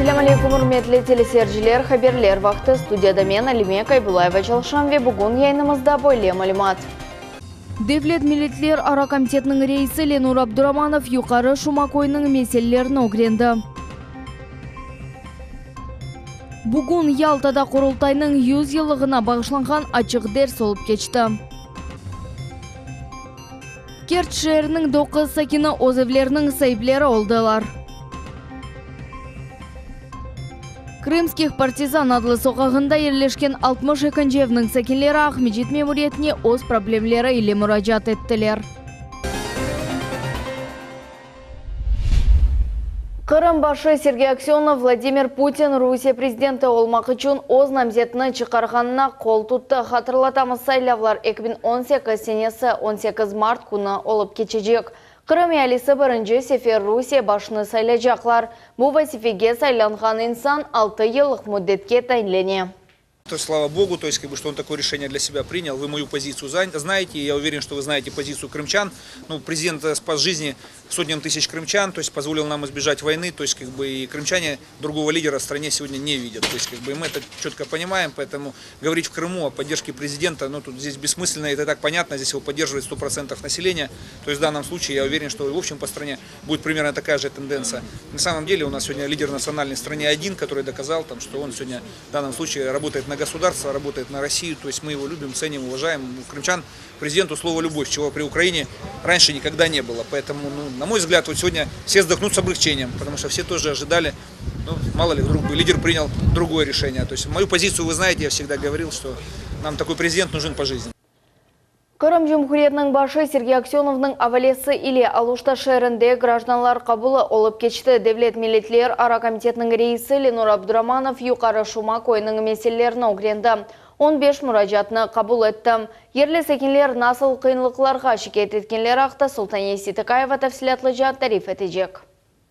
Selâm aleyküm, ürmetli teleseyirciler! Haberler vaqtı. Studiyada men, Alime Kaybulayeva çalışam ve bugün yayınımızda böyle malümat. Devlet milletler ara komitetiniñ reisi Lenur Abduramanov Yuqarı Şuma köyüniñ meselelerini ögrendi. Bugün Yaltada Qurultaynıñ yüz yıllığına bağışlanğan açıq ders olıp keçti. Kerç şeeriniñ doquz sakini öz evleriniñ saipleri oldılar. Krımskih partizan adlı soqağında yerleşken altmış ekinci evniñ sakinleri Aqmescit memuriyetine öz problemleri ile muracaat ettiler. Qırım başı Sergey Aksönov Vladimir Putin Rusiye prezidenti olmaq içün öz namzetini çıqarğanına qol tuttı. Hatırlatamız, saylavlar 2018 senesi 18 mart künü olıp keçecek. Qırım ealisi birinci sefer Rusiye başını saylaycaqlar. Bu vazifege saylanğan insan altı yıllıq müddetke tayinlene. Slava Bogu, то есть, как бы, что он такое решение для себя принял. Вы мою позицию знаете, я уверен, что вы знаете позицию крымчан. Ну, президент спас жизни сотням тысяч крымчан, то есть позволил нам избежать войны, то есть, как бы, и крымчане другого лидера в стране сегодня не видят. То есть, как бы, и мы это четко понимаем, поэтому говорить в Крыму о поддержке президента, ну, тут здесь бессмысленно, это так понятно, здесь его поддерживает 100% населения. То есть, в данном случае я уверен, что в общем по стране будет примерно такая же тенденция. На самом деле у нас сегодня лидер национальной стране один, который доказал, там, что он сегодня в данном случае работает на государство, работает на Россию. То есть мы его любим, ценим, уважаем. У крымчан президенту слово «любовь», чего при Украине раньше никогда не было. Поэтому, ну, на мой взгляд, вот сегодня все вздохнут с облегчением, потому что все тоже ожидали, ну, мало ли, вдруг бы лидер принял другое решение. То есть мою позицию вы знаете, я всегда говорил, что нам такой президент нужен по жизни. Qırım Cumhuriyetiniñ başı Sergey Aksönovnıñ avalesi ile Aluşta şeerinde grajdanlar qabulı olıp keçti. Devlet milletler ara komitetiniñ reisi Lenur Abduramanov Yuqarı Şuma köyüniñ meselelerini ögrendi, on beş muracaatnı qabul etti. Yerli sakinler nasıl qıyınlıqlarğa şikâyet etkenleri aqta Sultaniye Seytakayeva tafsilâtlıca tarif etecek.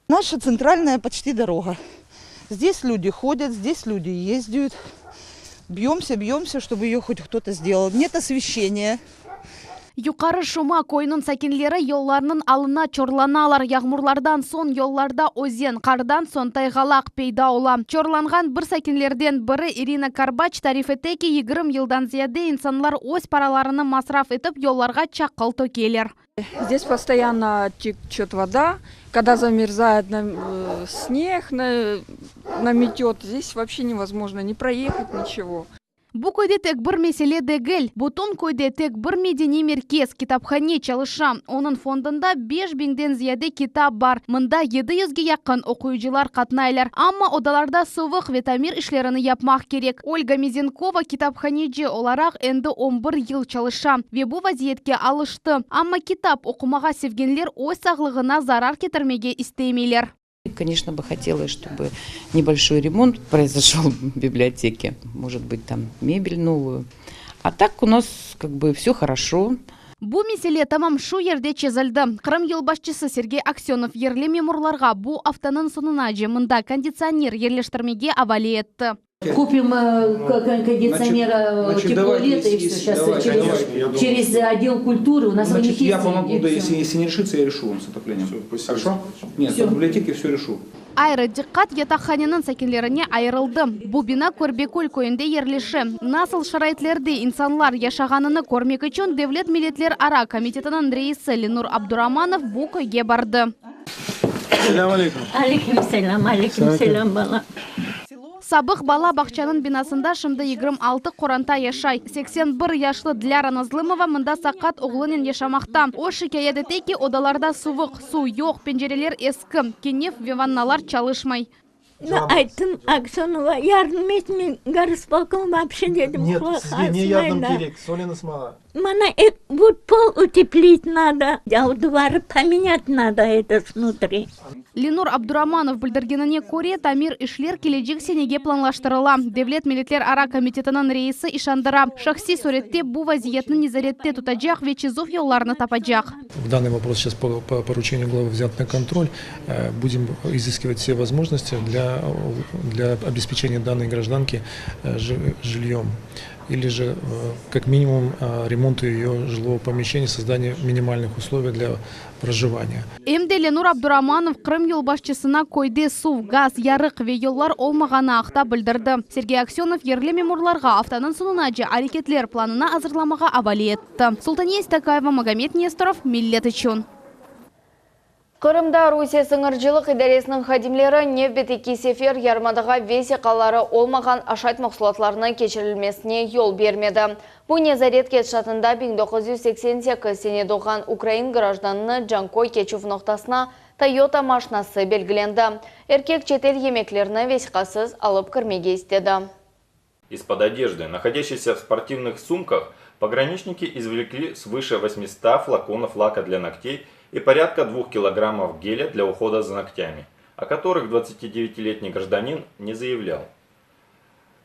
Наша центральная почти дорога. Здесь люди ходят, здесь люди ездят. Бьемся, бьемся, чтобы ее хоть кто-то сделал. Нет освещения. Yuqarı Şuma köyüniñ sakinleri yollarnıñ alına çorlanalar. Yağmurlardan soñ yollarda özen, qardan soñ tayğalaq peyda ola. Çorlanğan bir sakinlerden biri İrina Karbaç tarif ete ki, 20 yıldan ziyade insanlar öz paralarını masraf etip yollarğa çaqıl tökeler. Здесь постоянно течет вода, когда замерзает снег, наметет, здесь вообще невозможно ни проехать, ничего. Bu köyde tek bir mesele degil. Bütün köyde tek bir medeniy merkez, kitaphane çalışa. Onıñ fondunda 5000-den ziyade kitap bar. Mında 700-ge yaqın oquyıcılar qatnaylar. Amma odalarda suvuq ve tamir işlerini yapmaq kerek. Olga Mizenkova kitaphaneci olaraq endi on bir yıl çalışa ve bu vaziyetke alıştı. Amma kitap oqumağa sevgenler öz sağlığına zarar ketirmege istemeyler. Конечно, бы хотелось, чтобы небольшой ремонт произошел в библиотеке. Может быть, там мебель новую. А так у нас как бы все хорошо. Bu mesele tamam şu yerde çezildi. Qırım yolbaşçısı Sergey Aksönov yerli memurlarğa bu aftanıñ soñunace mında konditsioner yerleştirmege avale etti. Купим кондиционера Значит, тепло давайте, лето и если- все. Сейчас давайте, через, давайте, я думаю. через отдел культуры у нас у Значит, них я есть помогу, деньги. да, Всё. если, если не решится, я решу вам с отоплением. Хорошо? Нет, Всё. в библиотеке все решу. Ayrı diqqat yataqhaneniñ sakinlerine ayırıldı. Bu bina Körbekül köyünde yerleşe. Nasıl şaraitlerde insanlar yaşağanını körmek içün Devlet milletler ara komitetiniñ reisi Lenur Abduramanov bu köyge bardı. Selâm aleyküm. Aleyküm selâm, aleyküm selâm, bala. Sabıq bala bağçanıñ binasında şimdi 26 qoranta yaşay. 81 yaşlı Dilâra Nazlımova mında saqat oğlunen yaşamaqta. O şikâyet ete ki, odalarda suvuq, suv yoq, pencereler eski, kenef ve vannalar çalışmay. Ayttım Aksönova, yardım et, men горисполком вообще dedim. Нет, sizge ne yardım kerek? Söyleñiz maña. Maña вот пол утеплить надо, а дувары поменять надо это снутри. Lenur Abduramanov bildirgenine köre, tamir işler kelecek senege planlaştırıla. Devlet milletler ara komitetiniñ reisi işandıra, şahsiy sürette bu vaziyetni nezarette tutacaq ve çezüv yollarını tapacaq. В данный вопрос сейчас по, по поручению главы взят на контроль. Э, Будем изыскивать все возможности для, для обеспечения данной гражданки э, жи- жильем. или же, э, как минимум, э, ремонт ее жилого помещения, создание минимальных условий для проживания. Em de Lenur Abduramanov Qırım yolbaşçısına köyde suv, gaz, yarıq ve yollar olmağanı aqta bildirdi. Sergey Aksönov yerli memurlarğa aftanıñ soñunace areketler planını azırlamağa avale etti. Sultaniye Stakayeva, Magomed Nestorov, Millet içün. Qırımda Rusiye sıñırcılıq idaresiniñ hadimleri nevbetteki sefer yarımadağa vesiqaları olmağan aşayt mahsulatlarını keçirilmesine yol bermedi. Bu nezaret ketişatında 1988 sene doğğan ukrain grajdanını Canköy keçüv noqtasına Toyota maşinası belgilendi. Erkek çetel yemeklerini vesiqasız alıp kirmege istedi. Из-под одежды, находящейся в спортивных сумках, пограничники извлекли свыше 800 флаконов лака для ногтей и порядка 2 килограммов геля для ухода за ногтями, о которых 29-летний гражданин не заявлял.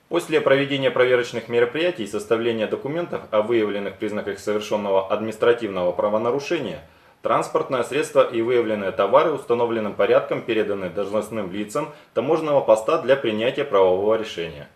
После проведения проверочных мероприятий и составления документов о выявленных признаках совершенного административного правонарушения, транспортное средство и выявленные товары установленным порядком переданы должностным лицам таможенного поста для принятия правового решения.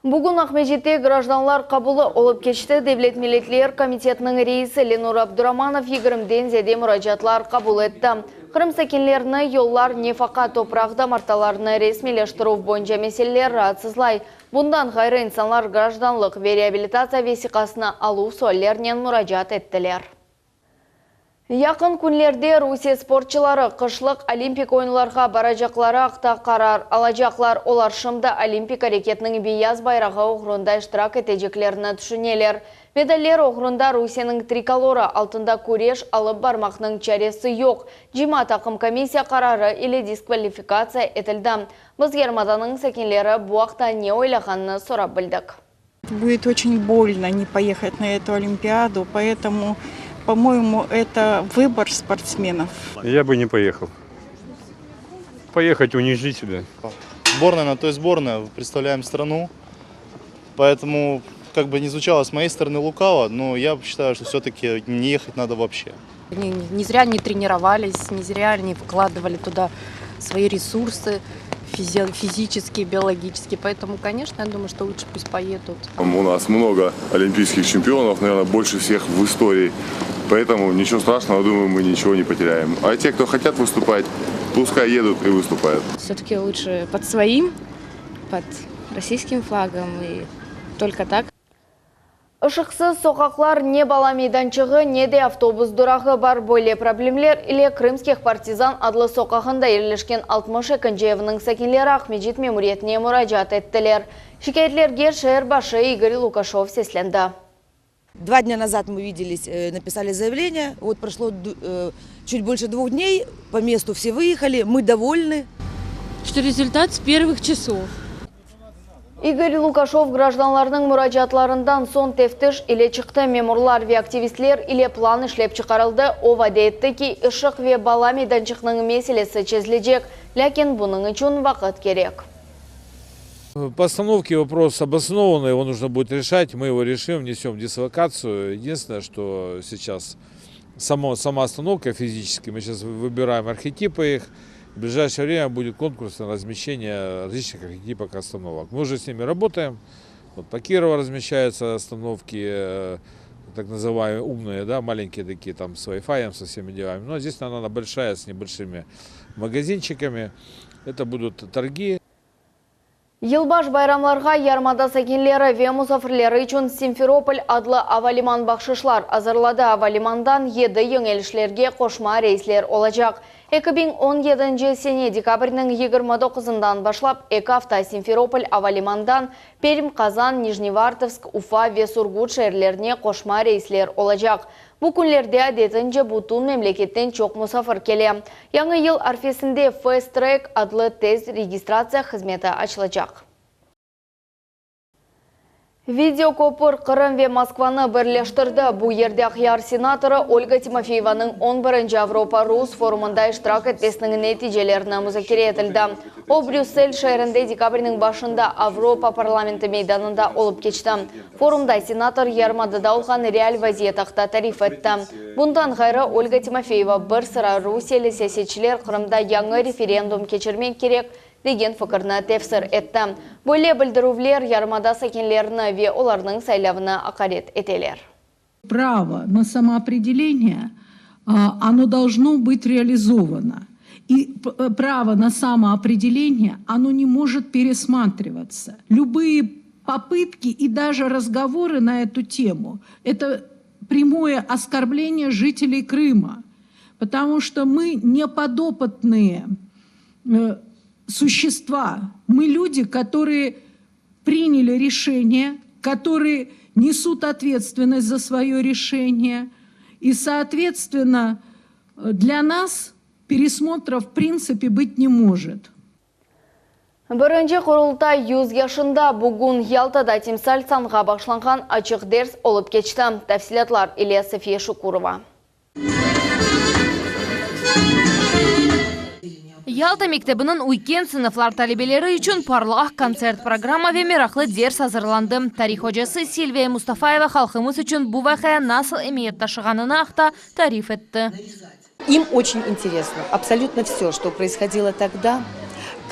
Bugün Aqmescitte grajdanlar qabulı olıp keçti. Devlet milletler komitetiniñ reisi Lenur Abduramanov 20-den ziyade muracaatlar qabul etti. Qırım sakinlerini yollar, nefaqa, topraq damartılarını resmiyleştirüv boyunca meseleler raatsızlay. Bundan ğayrı insanlar grajdanlıq ve reabilitatsiya vesiqasını aluv suallerinen muracaat ettiler. Yaqın künlerde Rusiye sportçıları qışlıq Olimpik oyunlarğa baracaqları aqta qarar alacaqlar. Olar şimdi Olimpik areketiniñ beyaz bayrağı oğrunda iştirak eteceklerini tüşüneler. Medaller oğrunda Rusiyeniñ trikolorı altında küreş alıp barmaqnıñ çaresi yoq. Cıyma taqım komissiya qararı ile diskvalifikatsiya etildi. Biz yarımadanıñ sakinleri bu aqta ne oylağanını sorap bildik. Будет очень больно не поехать на эту Олимпиаду, поэтому, по-моему, это выбор спортсменов. Я бы не поехал. Поехать унижить себя. Сборная на то и сборная, представляем страну. Поэтому, как бы не звучало с моей стороны лукаво, но я считаю, что все-таки не ехать надо вообще. Не, не зря они тренировались, не зря они вкладывали туда свои ресурсы физи- физические, биологические. Поэтому, конечно, я думаю, что лучше пусть поедут. У нас много олимпийских чемпионов, наверное, больше всех в истории. Поэтому ничего страшного, думаю, мы ничего не потеряем. А те, кто хотят выступать, пускай едут и выступают. Все-таки лучше под своим, под российским флагом и только так. Işıqsız soqaqlar ne bala meydançığı, ne de avtobus durağı bar. Böyle problemler ile Krımskih partizan adlı soqağında yerleşken 62 eviniñ sakinleri Aqmescit memuriyetine muracaat ettiler. Şikâyetlerge şeer başı Igor Lukaşov seslendi. Два дня назад мы виделись, э, написали заявление. Вот прошло э, чуть больше двух дней, по месту все выехали, мы довольны. Что результат с первых часов. Igor Lukaşov grajdanlarnıñ muracaatlarından soñ teftiş ile çıqtı. Memurlar ve aktivistler ile plan işlep çıqarıldı. O vade etti ki, ışıq ve bala meydançıqnıñ meselesi çezilecek. Lâkin bunıñ içün vaqıt kerek. По остановке вопрос обоснованный, его нужно будет решать. Мы его решим, внесем в дислокацию. Единственное, что сейчас само, сама остановка физически, мы сейчас выбираем архетипы их. В ближайшее время будет конкурс на размещение различных архетипов остановок. Мы уже с ними работаем. Вот по Кирова размещаются остановки, э, так называемые умные, да, маленькие такие, там с Wi-Fi, со всеми делами. Но здесь она большая, с небольшими магазинчиками. Это будут торги. Yılbaş bayramlarğa yarımada sakinleri ve musafirleri içün Simferopol adlı avaliman bahşışlar azırladı. Avalimandan 7 yönelişlerge qoşma reysler olacaq. 2017 sene dekabrniñ 29-ından başlap eki afta Simferopol avalimandan Perm, Qazan, Nijnevartovsk, Ufa ve Surgut şeerlerine qoşma reysler olacaq. Bu künlerde adetince bütün memleketten çoq musafir kele. Yañı yıl arfesinde Fast Track adlı tez registratsiya hızmeti açılacaq. Video köpür Qırım ve Moskvanı birleştirdi. Bu yerde Aqyar senatorı Olga Timofeyevanıñ 11 Avropa Rus forumında iştirak etmesiniñ neticelerini muzakere etildi. O, Brüssel şeerinde dekabrniñ başında Avropa parlamenti meydanında olıp keçti. Forumda senator yarımadada olğan real vaziyet aqta tarif etti. Bundan ğayrı Olga Timofeyeva bir sıra rusiyeli siyasetçiler Qırımda yañı referendum keçirmek kerek. degen fikirni tefsir etti. Böyle bildirüvler yarımada sakinlerini ve olarnıñ saylavını aqaret eteler. Право на самоопределение, оно должно быть реализовано. И право на самоопределение, оно не может пересматриваться. Любые попытки и даже разговоры на эту тему – это прямое оскорбление жителей Крыма, потому что мы не подопытные э, существа. Мы люди, которые приняли решение, которые несут ответственность за свое решение. И, соответственно, для нас пересмотра в принципе быть не может. Birinci Qurultay 100 yaşında bugün Yaltada timsal sanğa bağışlanğan açıq ders olıp keçti. Tafsilâtlar ile Safiye Şukurova. Yalta mektebiniñ üyken sınıflar talebeleri içün parlaq kontsert programma ve meraqlı ders azırlandı. Tarih ocası Silviya Mustafayeva halqımız içün bu vaqia nasıl emiyet taşığanını aqta tarif etti. Им очень интересно абсолютно все, что происходило тогда,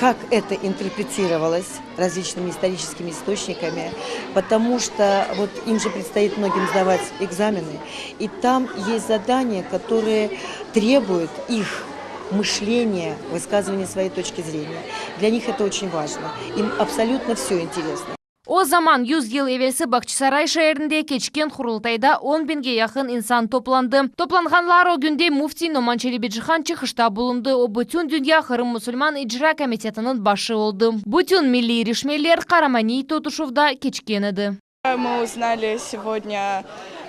как это интерпретировалось различными историческими источниками, потому что вот им же предстоит многим сдавать экзамены, и там есть задания, которые требуют их мышления, высказывания своей точки зрения. Для них это очень важно. Им абсолютно все интересно. O zaman, 100 yıl evelsi Bağçasaray şeerinde keçken Qurultayda 10 biñge yaqın insan toplandı. Toplanğanlar ögünde müfti Noman Çelebicihan çıqışta bulundı. O, Bütündünya Qırım musulman icra komitetiniñ başı oldı. Bütün milliy irişmeler qaramaniy tutuşuvda keçken edi. Мы узнали сегодня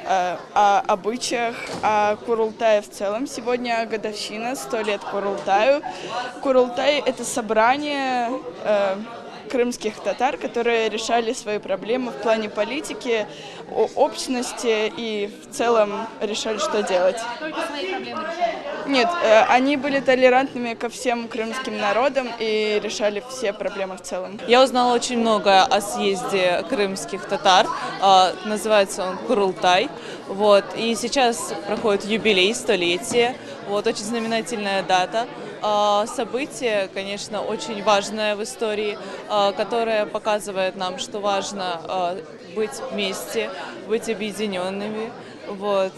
э, о обычаях, о Курултае в целом. Сегодня годовщина, 100 лет Курултаю. Курултай – это собрание э, крымских татар, которые решали свои проблемы в плане политики, общности и в целом решали, что делать. Только свои проблемы решали? Нет, э, они были толерантными ко всем крымским народам и решали все проблемы в целом. Я узнала очень много о съезде крымских татар. А, называется он Курултай. Вот. И сейчас проходит юбилей, столетие. Вот, очень знаменательная дата. А, событие, конечно, очень важное в истории, а, которое показывает нам, что важно быть вместе, быть объединенными, вот,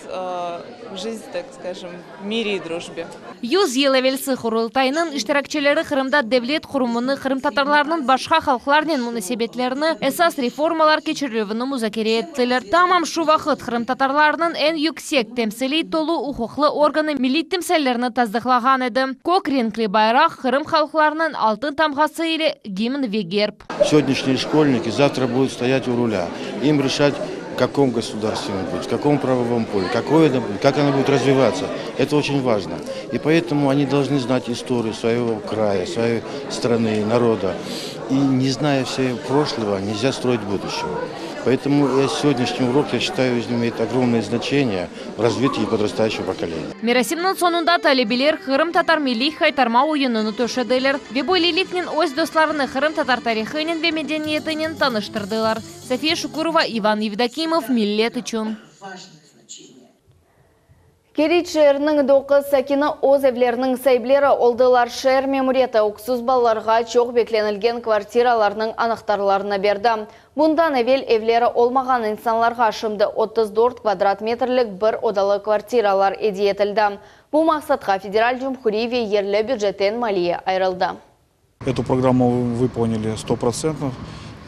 жить, так скажем, в мире и дружбе. 100 yıl evelsi Qurultaynıñ iştirakçileri Qırımda devlet qurumını, qırımtatarlarnıñ başqa halqlarnen munasebetlerini, esas reformalar keçirilüvini muzakere ettiler. Tamam şu vaqıt qırımtatarlarnıñ eñ yüksek temsiliy tolu uquqlı organı milliy timsallerni tasdıqlağan edi, kök renkli bayraq, Qırım halqlarınıñ altın tamğası ile gimn ve gerb. Сегодняшние школьники завтра будут стоять у руля. Им решать, в каком государстве мы будем, в каком правовом поле, какое это будет, как оно будет развиваться. Это очень важно. И поэтому они должны знать историю своего края, своей страны, народа. И не зная всего прошлого, нельзя строить будущего. Поэтому я сегодняшний урок, я считаю, имеет огромное значение в развитии подрастающего поколения. Merasimniñ soñunda talebeler qırımtatar milliy haytarma oyunını töşediler ve böyleliknen öz dostlarını qırımtatar tarihınen ve medeniyetinen tanıştırdılar. Safiye Şukurova, İvan Yevdokimov, Millet içün. Keriç şeeriniñ 9 sakini öz evleriniñ saipleri oldılar. Şeer memuriyeti öksüz balalarğa çoq beklenilgen kvartiralarnıñ anahtarlarını berdi. Bundan evel evleri olmağan insanlarğa şimdi 34 kvadrat metrlik bir odalı kvartiralar ediye etildi. Bu maqsatqa federal, cumhuriy ve yerli bücetten maliye ayırıldı. Эту программу выполнили 100%.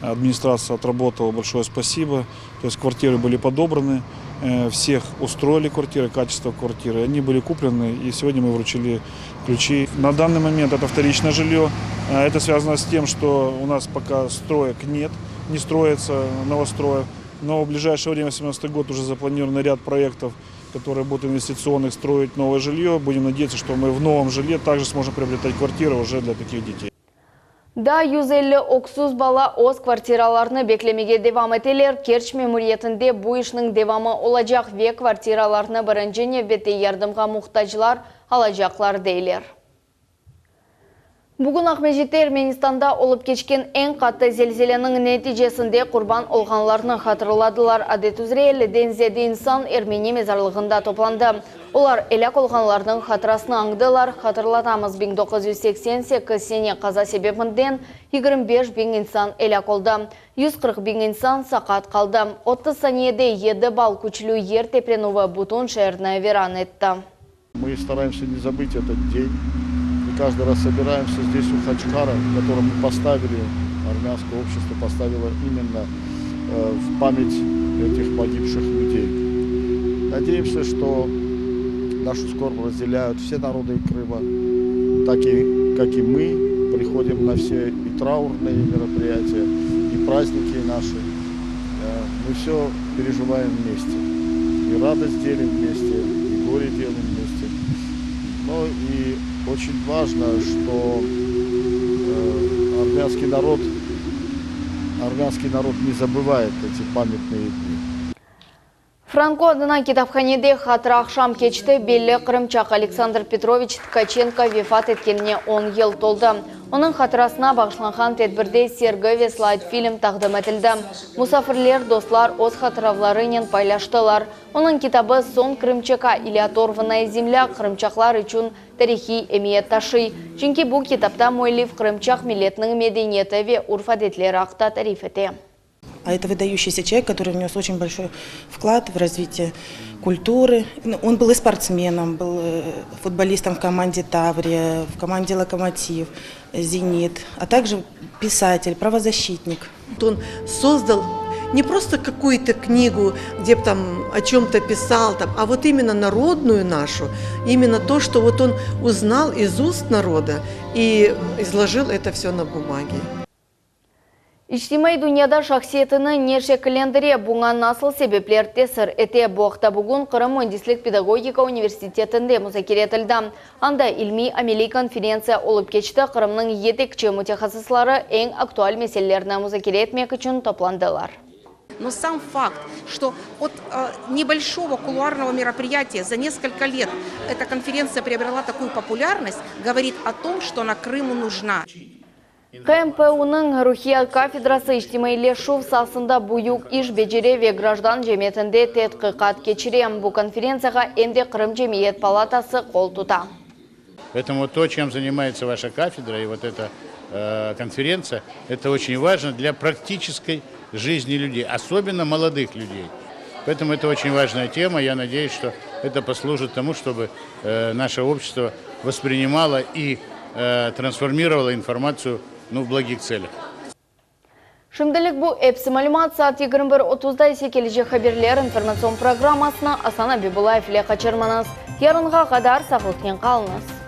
Администрация отработала, большое спасибо. То есть квартиры были подобраны, э, всех устроили квартиры, качество квартиры. Они были куплены, и сегодня мы вручили ключи. На данный момент это вторичное жилье. Э, Это связано с тем, что у нас пока строек нет, не строится новостроев. Но в ближайшее время, 2017 год, уже запланирован ряд проектов, которые будут инвестиционных строить новое жилье. Будем надеяться, что мы в новом жилье также сможем приобретать квартиры уже для таких детей. Daa 150 öksüz bala öz kvartiralarını beklemege devam eteler. Kerç memuriyetinde bu işniñ devamı olacaq ve kvartiralarnı birinci nevbette yardımğa muhtaclar alacaqlar deyler. Bugün Aqmescitte Ermenistanda olıp keçken eñ qattı zelzeleniñ neticesinde qurban olğanlarnı hatırladılar. Adet üzre elliden ziyade insan ermeni mezarlığında toplandı. Olar elâk olğanlarnıñ hatırasını añdılar. Hatırlatamız, 1988 sene qaza sebebinden 25 biñ insan elâk oldı, 140 biñ insan saqat qaldı. 30 saniyede 7 ball küçlü yer teprenüvi bütün şeerni viran etti. Мы стараемся не забыть этот день. И каждый раз собираемся здесь у хачкара, который мы поставили, армянское общество поставило именно э, в память этих погибших людей. Надеемся, что нашу скорбь разделяют все народы Крыма, так и, как и мы, приходим на все и траурные мероприятия, и праздники наши. Э, Мы все переживаем вместе. И радость делим вместе, и горе делим вместе. Но и очень важно, что э, армянский народ, армянский народ не забывает эти памятные дни. Franko adına kitaphanede hatıra aqşam keçti. Belli qırımçaq Aleksandr Petroviç Tkaçenko vefat etkenine 10 yıl toldı. Onıñ hatırasına bağışlanğan tedbirde sergi ve slayd film taqdim etildi. Musafirler, dostlar öz hatıralarınen paylaştılar. Onıñ kitabı «Сон крымчака» или «Оторванная земля» qırımçaqlar içün tarihiy emiyet taşıy. Çünki bu kitapta müellif qırımçaq milletiniñ medeniyeti ve urf-adetleri aqta tarif ete. А это выдающийся человек, который внес очень большой вклад в развитие культуры. Ну, он был и спортсменом, был э, футболистом в команде «Таврия», в команде «Локомотив», «Зенит», а также писатель, правозащитник. Он создал не просто какую-то книгу, где бы там о чем-то писал, там, а вот именно народную нашу, именно то, что вот он узнал из уст народа и изложил это все на бумаге. İçtimaiy dünyada şahsiyetini ne şekillendire, buña nasıl sebepler tesir ete? Bu aqta bugün Qırım Müendislik Pedagogika Universitetinde muzakere etildi. Anda ilmiy ameliy konferentsiya olıp keçti. Qırımnıñ yetekçi mütehassısları eñ aktual meselelerni muzakere etmek içün toplandılar. Но сам факт, что от э, небольшого кулуарного мероприятия за несколько лет эта конференция приобрела такую популярность, говорит о том, что она Крыму нужна. QMPUnıñ ruhiyat kafedrası içtimaiyleşüv saasında büyük iş becere ve grajdan cemiyetinde tedqiqat keçire. Bu konferentsiyağa em de Qırım Cemiyet palatası qol tuta. Поэтому то, чем занимается ваша кафедра и вот эта э, конференция, это очень важно для практической жизни людей, особенно молодых людей. Поэтому это очень важная тема. Я надеюсь, что это послужит тому, чтобы э, наше общество воспринимало и э, трансформировало информацию ну, в благих целях. Şimdilik bu episi malümat saat 21.30-da ise kelecek haberler informatsion programmasını Asan Abibullayev ile qaçırmañız. Yarınğa qadar sağlıqnen qalıñız.